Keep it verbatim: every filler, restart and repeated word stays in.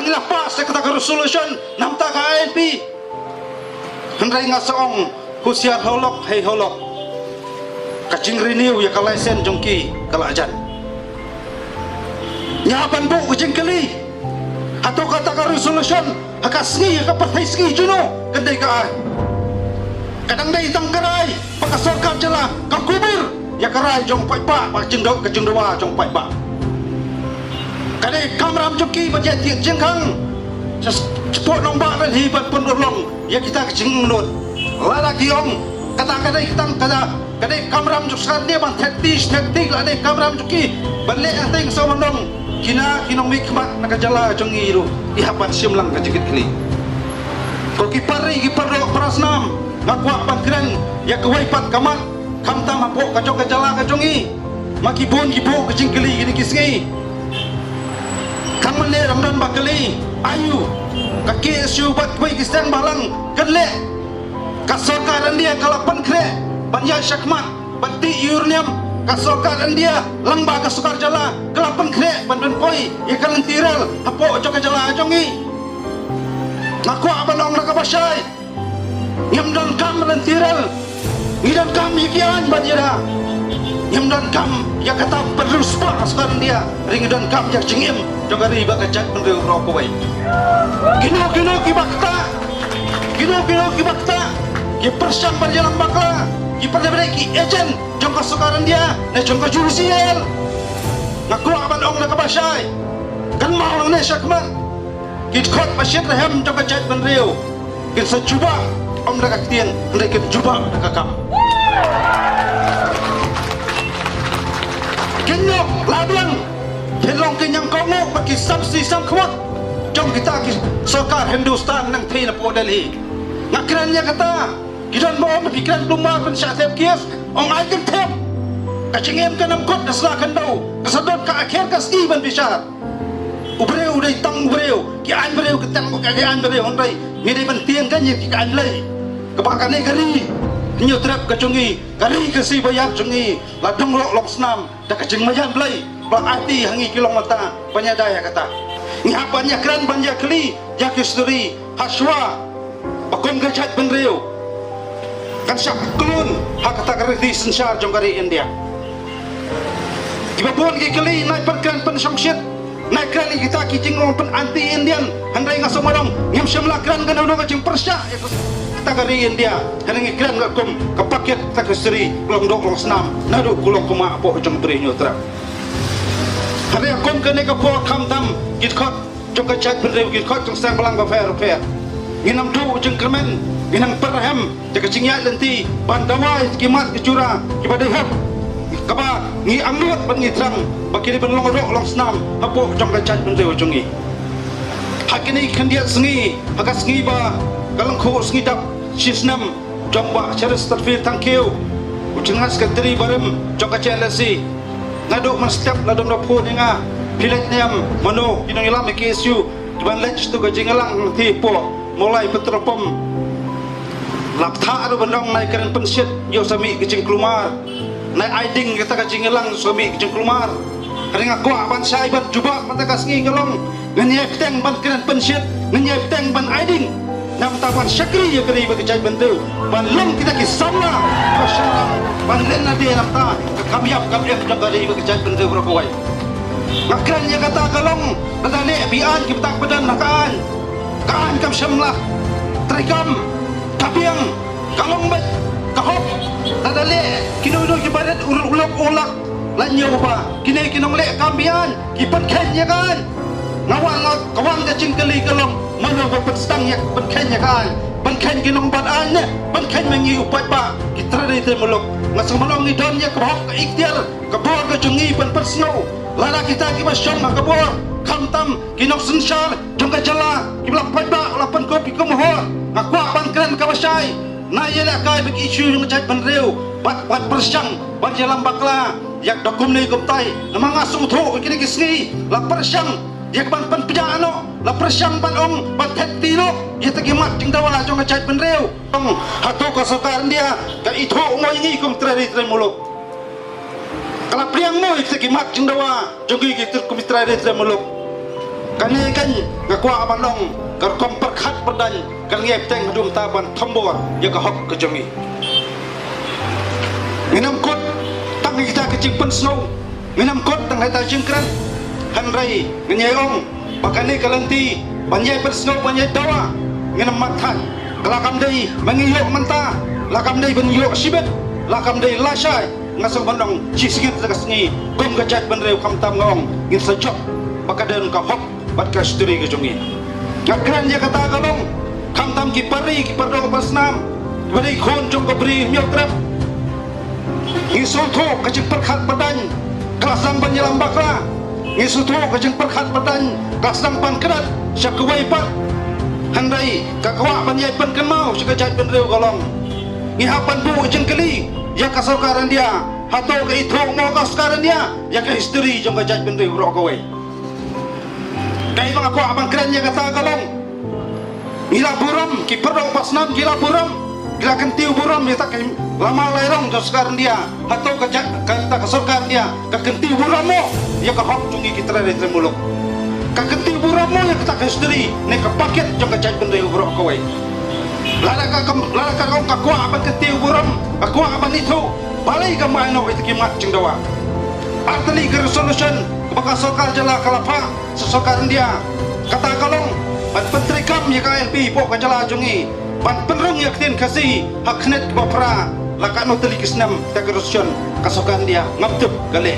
Ngi la pass ïa kata ka resolution namar ka I L P. Hynrei nga sa ong, husiar holok hei holok. Ka jingrenew ïa ka license jong ki ka la jan. Ngi hap ban buh ka jingkylli. Hato kata ka resolution ha ka sngi, ha ka pyrthei sngi juno kan dei ka ai? Ka dang dei tang ka rai ba ka sorkar jylla ka kubur ïa ka rai jong paidbah, ba ka jingdawa, ka jingdawa jong paidbah. Ka dei kamram jong ki ban ïa tied jingkhang sha, shapoh nongbah Delhi ban pynurlong ïa kita ki jingangnud. Lada ki ong kata ka dei tang kata, ka dei kamram jong sorkar ne ban thep ti, thep ti, la dei kamram jong ki ban leh, hangtei nga sa ong, kine ki nongmihkhmat na ka jylla jong ngi ruh ki hap ban shim lang ka jingkitkhlieh. Ko ki para ri, ki para doh para snam, nga kwah ban kren ïa kawei pat ka mat, khamtam hapoh ka jong ka jylla ka jong ngi. Ma ki bun ki buh ka jingkylli kine ki sngi. Tang mynne dang don ba kylli, aiu ka K S U bad kiwei ki seng bhalang kan leh? Ka sorkar India ka la pynkhreh ban ïaid shakhmat ban tih ïa u riewniam. Ka sorkar India lyngba ka sorkar jylla ka la pynkhreh ban pynpoi ïa ka lynti rel hapoh jong ka jylla jong ngi. Nga kwah ban ong da kaba shai, ngim donkam lynti rel. Ngi donkam ïa ki aiñ ban ïada. Ngim donkam ïa kata pynriewspah ka sorkar India. Hynrei ngi donkam ïa ka jingim jong ka ri bad ka jaitbynriew baroh kawei. Kino kino kiba ktah, kino kino kiba ktah, ki pyrshang ban ïalam bakla, ki pyrshang ban ki agent jong ka sorkar India ne jong ka U C L. Nga kwah ban ong da kaba shai, kynmaw lang ne shakhmat. Ki dkhot ba shit rhem jong ka jaitbynriew kin sa jubab ym da ka ktien, hynrei kin jubab da ka kam. Kin ïoh la biang, kin long ki ñiangkohnguh bad ki samsi samkhmat jong kita ki sorkar Hindustan nangthei napoh Delhi. Nga kren ïa kata, ki don ba ong ki kren kulmar ban shah thep case, ong ai kin thep. Ka jingim kan ym kut, ka sla kan daw, ka sa don ka akher ka sngi ban bishar. U briew u dei tang u briew, ki aiñ briew ki tang ki aiñ briew, hynrei ngi dei ban tieng kan ïa ki aiñ Blei. Kaba kane ka ri Hynñiewtrep ka jong ngi, ka ri Khasi Baïar jong ngi, la dang long long snam da ka jingmaïan Blei ba la aiti ha ngi ki long mata ban ïada ïa kata. Ngi hap ban ïakren ban ïakylli ïa ki history ha shuwa ba kum ka jaitbynriew kan shah klun ha kata ka riti synshar jong ka ri India. Kiba bun ki kylli, nai pynkren pynshongshit, nai kren ïa kita ki jinglong pyn anti Indian, hynrei nga sngewbha ong ngim shym la kren kano kano ka jingpyrshah ïa kata ka ri India. Hynrei ngi kren ka kum ka paket kata ka history, long dok long snam naduh ka long kumba hapoh jong ka ri Hynñiewtrep. Hynrei kum kane ka por khamtam ki dkhot jong ka jaitbynriew, ki dkhot jong seng bhalang bapher bapher. Ngin ym duh jingkyrmen, ngin ym pyrhem da ka jingïaid lynti ban dawa ïa ki mat ki jura kiba dei hok, kaba ngi angnud bad ngi thrang ba ki dei ban long doh long snam hapoh jong ka jaitbynriew jong ngi. Ha kine ki khyndiat sngi, ha ka sngi ba ka lyngkhuh sngi dap shi snem jong Bah Cheristerfield Thangkhiew, u General Secretary barim jong ka J L S C. Naduh mynstep la dang da phone ïa nga, phi leit ne em, mano ki nongïalam ïa K S U kiban leit sha tu ka jingïalang hangtei hapoh Mawlai Petrol Pump. La bthah ruh ban ong nai kren pynshit, ïoh sa mih ka jingkulmar. Nai ai ding kata ka jingïalang, sa mih ka jingkulmar. Hynrei nga kwah ban shai ban jubab mynta ka sngi ka long, ngin ïai bteng ban kren pynshit, ngin ïai bteng ban ai ding. Namar ta ban shakri ïa ka ri bad ka jaitbynriew, ban long kita ki samla ba shah ban len na dei namar ta ka kam ïap kam im jong ka ri bad ka jaitbynriew baroh kawei. Nga kren ïa kata ka long, lada leh biang ki bynta ba don ha ka aiñ, ka aiñ kam shym la treikam, ka biang, ka long beit ka hok. Lada leh kino kino kiba rit u lok u lak, la ñiew ba kine ki nongleh kam biang ki pynkheiñ ïa ka aiñ. Nga wan, nga, ka wan ka jingkylli ka long, mano ba pynsdang ïa pynkheiñ ïa ka aiñ? Pynkheiñ ki nongbat aiñ ne pynkheiñ ma ngi u paidbah, ki trai ri trai muluk? Nga sngewbha ong ngi don ïa ka hok, ka ikhtiar, ka bor ka jong ngi ban pynsngew. Lada kita kiba shong ha ka bor, khamtam ki nongsynshar jong ka jylla, kiba la paidbah la pynkup ïa ka mohor, nga kwah ban kren kaba shai. Nai ïalehkai bad ki issue jong ka jaitbynriew, bad, bad pyrshang ban ïalam bakla ïa ka kum ne kumtai. Namar nga sngewthuh ïa kine ki sngi la pyrshang ïa ka ban pynpjah noh, la pyrshang ban ong ban thep ti noh ïa kita ki mat jingdawa jong ka jaitbynriew. Ong hato ka sorkar India ka ithuh mo ïa ngi kum trai ri trai muluk? Ka la pdiang mo ïa kita ki mat jingdawa jong ngi ki trai ri trai muluk? Kane kan nga kwah ban ong ka rukom pyrkhat pyrdaiñ kan ïai bteng haduh mynta ban thombor ïa ka hok ka jong ngi. Ngin ym kut tang ïa kita ki jingpynsngew, ngin ym kut tang ïa kita ki jingkren. Hynrei ngin ïai ong ba kane ka lynti ban ïai pynsngew, ban ïai dawa, ngin ym mad thait. Ka la kam dei ba ngi ïoh mynta, la kam dei ban ïoh shibit, la kam dei lashai. Nga sngewbha ban ong shisngewbha ka sngi kum ka jaitbynriew khamtam nga ong ngin sa jop ba ka don ka hok bad ka history ka jong ngi. Nga kren ïa kata ka long khamtam ki para ri, ki para doh para snam, ki para ri khun jong ka Bri Hynñiewtrep. Ngi sngewthuh ka jingpyrkhat pyrdaiñ ka la sdang ban ïalam bakla. Ngi sngewthuh ka jingpyrkhat pyrdaiñ ka la sdang ban kyndat sha kawei pat. Hynrei ka kwah ban ïai pynkynmaw sha ka jaitbynriew ka long ngi hap ban buh jingkylli ïa ka sorkar India. Hato ka ithuh mo ka sorkar India ïa ka history jong ka jaitbynriew baroh kawei? Kaei ba nga kwah ban kren ïa kata ka long ngi la burom, ki para doh para snam ki la burom, ki la kyntiew burom ïa kata ka lama lai rong jong sorkar India. Hato ka jait, kata ka sorkar India ka kyntiew burom mo ïa ka hok jong ngi ki trai ri trai muluk? Ka kyntiew burom mo ïa kata ka history ne ka paket jong ka jaitbynriew baroh kawei? Lada ka, ka, lada ka ong ka kwah ban kyntiew burom, ka kwah ban ithuh, balei kam ai noh ïa kita ki mat jingdawa? Artylli ka resolution kaba ka sorkar jylla ka la phah sha sorkar India, kata ka long ban pyntreikam ïa ka I L P hapoh ka jylla jong ngi, ban pynrung ïa ka ktien Khasi ha ka khyrnit kaba phra. La katno tylli ki snem kita ki resolution ka sorkar India? Ngam tip ka leh.